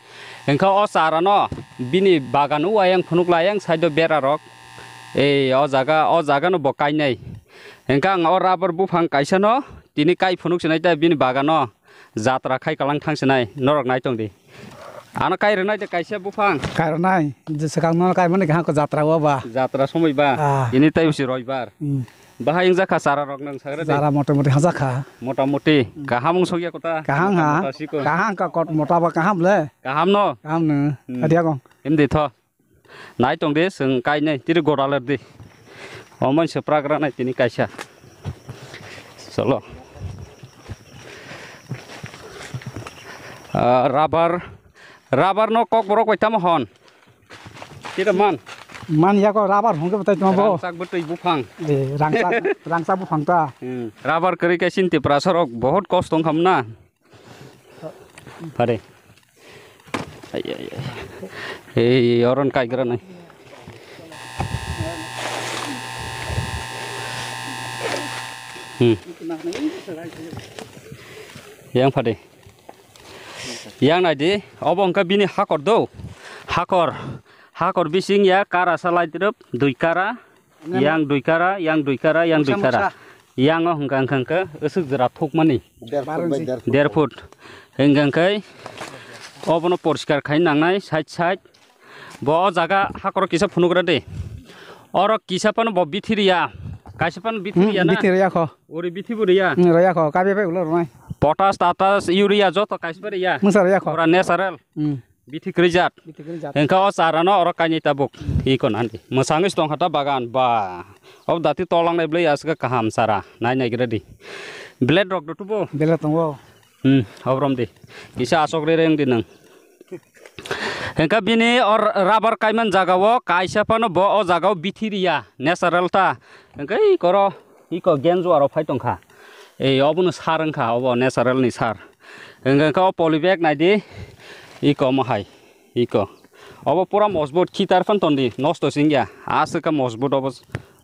Wngkha o chara no bini bagan o ayang phunuk la ayang side o bera rok. Ei o jaga, o jaga no bo kainai. Hingkhe ang o rubber buphang kaisa no tini kai phunuk sinai ta bini bagano jatra khai kalang thang sinai norok nai tong di. Ano kai rwnai de kaisa buphang. Kai rwnai, je swkang no kai mani kaham ko jatra o ba. Jatra somoi ba. Ah. Ini tai usi roibar. Hmm. Bahai wngjakha chara rok nang sagra de. Chara mota moti hajakha. Mota moti. Hmm. Kaham wng sokya kota. Kaham ha. Mota siko. Kaham ka kot mota ba kaham le. Kaham no. Kaham no. Hmm. Adia kong. Em de tho. Nai tong de, chwng kainai, tiri gora ler di. Omo se pragra nai tini kaisa. Cholo. Ah, rubber, rubber no kok borok bai tamo hon. Tira man. Man ya ko rubber hongke batai tamo bo. Rangchak bwtwi buphang. Eh, rangchak, rangchak buphang ta. Hmm. Rubber kwrwi khe chini Tiprasa rok bahut kosto wngkha na. Pare. Ai, ai, ai. Ei, oron kaigra nai. Hmm. Yang pade. Yang nai di, obo wngkha bini hakor do. Hakor. Hakor bising ya kara salai drop, dui kara. Yang dui kara, yang dui kara, yang dui kara. Yang o hwnkha, hwnkha, hwnkha, aswk jora thukmani. Der foot by der foot. Der foot. Hwnkha, hwnkhe, obono poriskar khai nangnai, side, side. Bo o jaga hakoro kisa phunugra de. Oro kisa phano bo bithiriya. Kaisa phano bithiriya na? Bithiriya kho. Ori bithi bo riya? Hmm, riya kho. Kabe bai ulo rwnai. Potash, tatas, urea joto kaisa phano riya? Musa riya kho. Pura natural. Hmm. Bithi kwrwi jat. Bithi kwrwi jat. Hingkha o chara no oro kainwi tabuk. Iko nandi. Mwsangwi se tongkha ta bagan. Ba. Ob dati tolang nai bwlai aswk kaham chara. Nai nai gra di. Blade rok do tubo? Blade tongo. Hmm, obrom di. Kisa asok re reng di nang. Hingkha bini or rubber kaiman jaga o kaisa phano bo o jaga o bithi riya. Natural ta. Hingkha i koro. Iko genjua rok phai tongkha. Ei, obono sar wngkha, obo natural ni sar. Hingkha khe o poly bag naidi, iko omo hai, iko. Obo pura mojbut, khitar phan tondi, nosto se wngya. Aswk khe mojbut obo,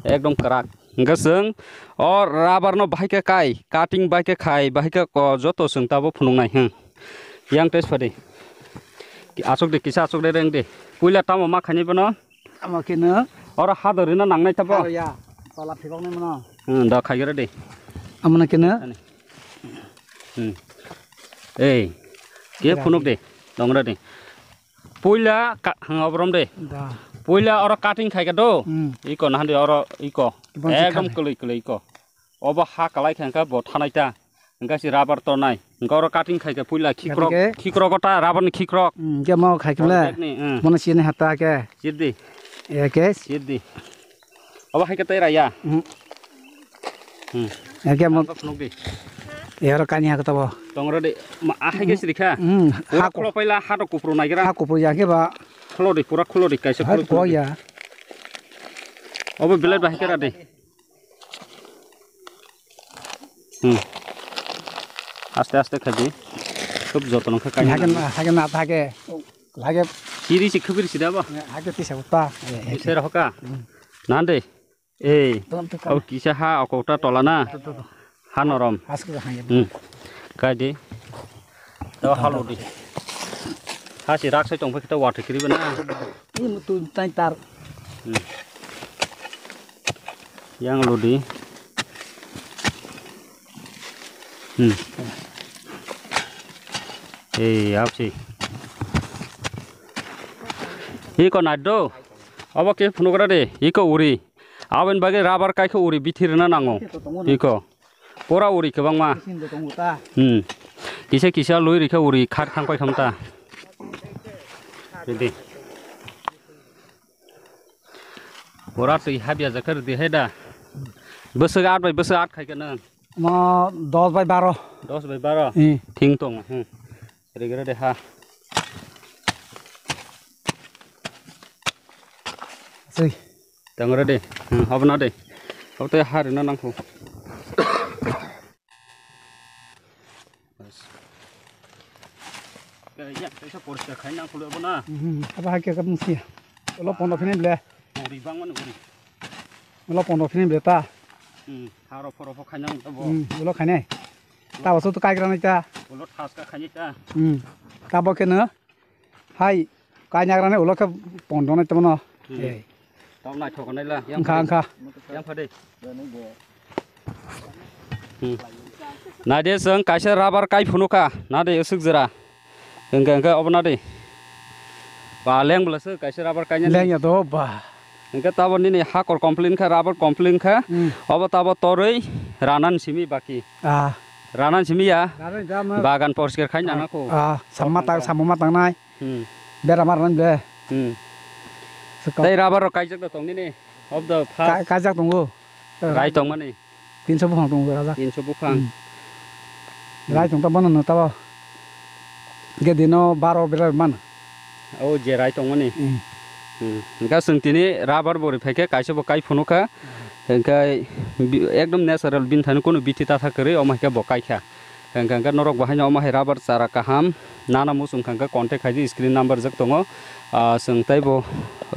ekdom kwrak. Hingkhe chwng o rubber no bahai khe kai, cutting bai khe khai, bahai khe ko joto chwng tabo phunuknai, hmm. Yang test phadi. Ki asuk de, kisa asuk de reng de. Puila tamo ma khani bono. Amo khe no. Oro hadori no nangnai tabo. Aro ya. Tola phibok nai mano. Hmm, da khaigere de. Amo na khe no. Ani. Hmm. Ei. Ke phunuk de. Dongra de. Puila ka, hang obrom de. Da. Puila oro cutting khaika do. Hmm. Iko nahandi oro iko. Ekdom kwlwi kwlwi iko. Obo ha kalai khe hwnka bo thanai ta. Hwnka si rubber tonai. Hwnka oro cutting khai khe puila khikrok, khikrok ta rubber ni khikrok. Hmm, hwnkhe mo khai khe le. Ni, hmm. Mono sini hata ke. Sirdi. E ke. Sirdi. Obo hai khe tei raya. Hmm. Hmm. E ke mo. Phunuk di. E oro kani ha khe tabo. Tongro di. Ma, a hai khe siri kha. Hmm. Pura ha khulo paila ha to kupru nai gra. Ha kupru ya khe ba. Khulo di, pura khulo di kaisa khulo. Ko ya. Obo belai bahai khe ra di. Hmm. Aste aste khaidi. Khub jotono khe kainwi. Hake na, hake na, hake. Hake. Siri si khubir si dabo. Hake tisa uta. Isera hoka. Hmm. Nande. Ei. Ton tu ka. Au kisa ha oko ta tola na. To, to, to. Ha norom. Aske hake. Hmm. Kaidi. To halo di. Ha si rak sai tong phai khe to wathai kiri bana. Ini mutu tai tar. Hmm. Yang lodi. Hmm. Ei, apsi. Iko nado. Abo ke phunukra de. Iko uri. Aboni bagwi rubber kaikhe uri bithirna nango. Iko. Pura uri kwbangma. Hmm. Kisa kisa lui rikhe uri khar thang pai khamta. Ready. Pura twi habya jakha rwdi hai da. Bwswk aat bai bwswk aat khai khe nang? Mo dos bai baro. Dos bai baro? Hmm. Thing tong. Hmm. Rwgwra de ha. Swi. Tong rwdi. Hmm, obo na de. Obo tei ha rwna nangkho. Bas. Kaya, kaisa poriskar khai nang khuloi bo na. Mhm, abo hai khe mungsi. Ulo pondo phini ble. Uri bang mani uri. Ulo pondo phini ble ta. Hmm, haro phoro pho khai nang bo. Hmm, ulo khai nai. Ta waso to kai gra nai ta. Ulo thas ka khai nai ta. Hmm. Ta bo khe no. Hai, kainyagrani ulo khe pondonai tongmano. Hmm. Ei. Tong naithok nai la, yang wngkha, phade. Wngkha. Yang phade. Hmm. Naide chwng kaisa rubber kai phunukha, nade aswk jora. Hwnkhe, hwnkhe obo nade. Ba leng bwlasa kaisa rubber kainani. Lengya do ba. Hwnkhe tabo nini hakor complain kha, rubber complain kha. Hmm. Obo tabo torwi ranan simi baki. Ah. Ranan simi ya. Ranan jama. Bagan poriskar khai nana ko. Ah, samma tang, samma tangnai. Hmm. Bera mar nang ble. Hmm. Tei rubber rok kaijak da tong nini. Of the first. Kaijak tongo. Rai tong mani. Tinso buphang tongo rajak. Tinso buphang. Hmm. Rai tong ta bono no tabo. Ge dino baro bera man. O je rai tong mani. Hmm. Hmm. Hingka chwng tini rubber bori phaikhe kaisa bo kai phunukha. Hingkai bi-, ekdom natural bini thani kunu bithi tatha kwrwi omo haikhe bo kaikha. Hingka hingka norok bo haino omo hai rubber chara kaham. Nana muchung kha hwnkhe contact khaidi, screen number jak tongo. Ah, chwng taibo,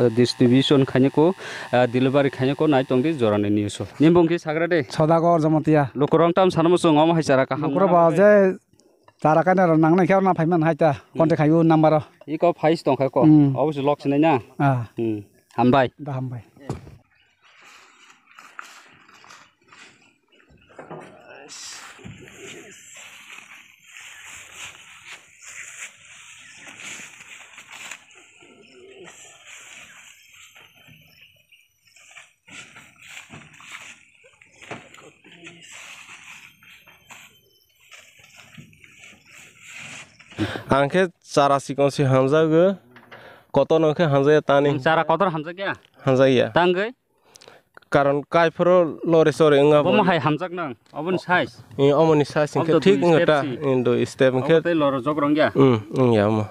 ah, distribution khainai ko, ah, delivery khainai ko, nai tongdi jorani news o. Nini bung khe sagra de. Sodagar Jamatia. Lukurok tam sana muchung omo hai chara kaham. Lukurok ba je chara kaina rok nangnai khe orna phaiman hai ta. Hmm. Contact khaio number o. Iko phais tongkha ko. Hmm. Obo se lok sinai na. Ah. Hmm. Hambai. Da hambai. Ang khe chara chikon se hamjago, kotor no khe hamjaya tani. Chara kotor hamjakya? Hamjakya. Tangwi? Karon kaiphoro lore sore wngya bo. Bomo hai hamjak nang, oboni size. Eh, omoni size hingkhe thik wngya ta, eh, dui step hingkhe. Obo tei loro jok rwngya? Hmm, wngya omo.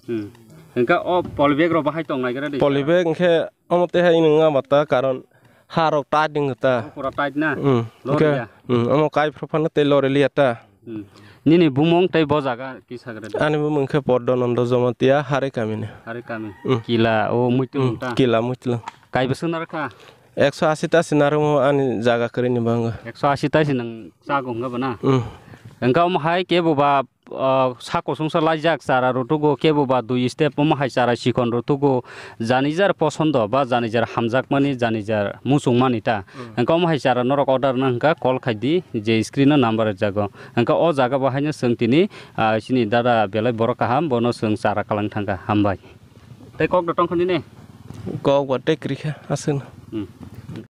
Hmm. Hingkhe o polybag rok bahai tong naigra di. Polybag hingkhe omo tei hai wngya ba ta, karon ha rok tight wngya ta. O pura tight na? Hmm. Lore ya? Hmm, omo kaiphoro phano tei lore liya ta. Hmm. Nini bumung tei bo jaga kisa gra di. Ani bumung khe Poddo Nondo Jamatia, Hari kami ni. Hari kami. Hmm. Kila o muitu hmm, ta. Kila muitu. Kai bwswk narwkha? Ekso asi ta si narwkmo ani jaga kwrwini bango. Ekso asi ta si nang chago hwnga bana? Hmm. Hwnkha omo hai kebo ba ah, sa kusungsa laijak chara rutugo, kebo ba dui step omo hai chara sikon rutugo, jani jar posondo ba jani jar hamjakmani, jani jar muchungmani ta. Hmm. Hwnkhe omo hai chara norok order na hwnkha call khai di, je screen o number rijak o. Hwnkhe o jaga bo haino chwng tini, ah, chini dada belai borok kaham, bono chwng chara kalang thangkha. Hambai. Tei kok da tongkha nini? Kok ba tei kwrwi kha, aswkno. Hmm.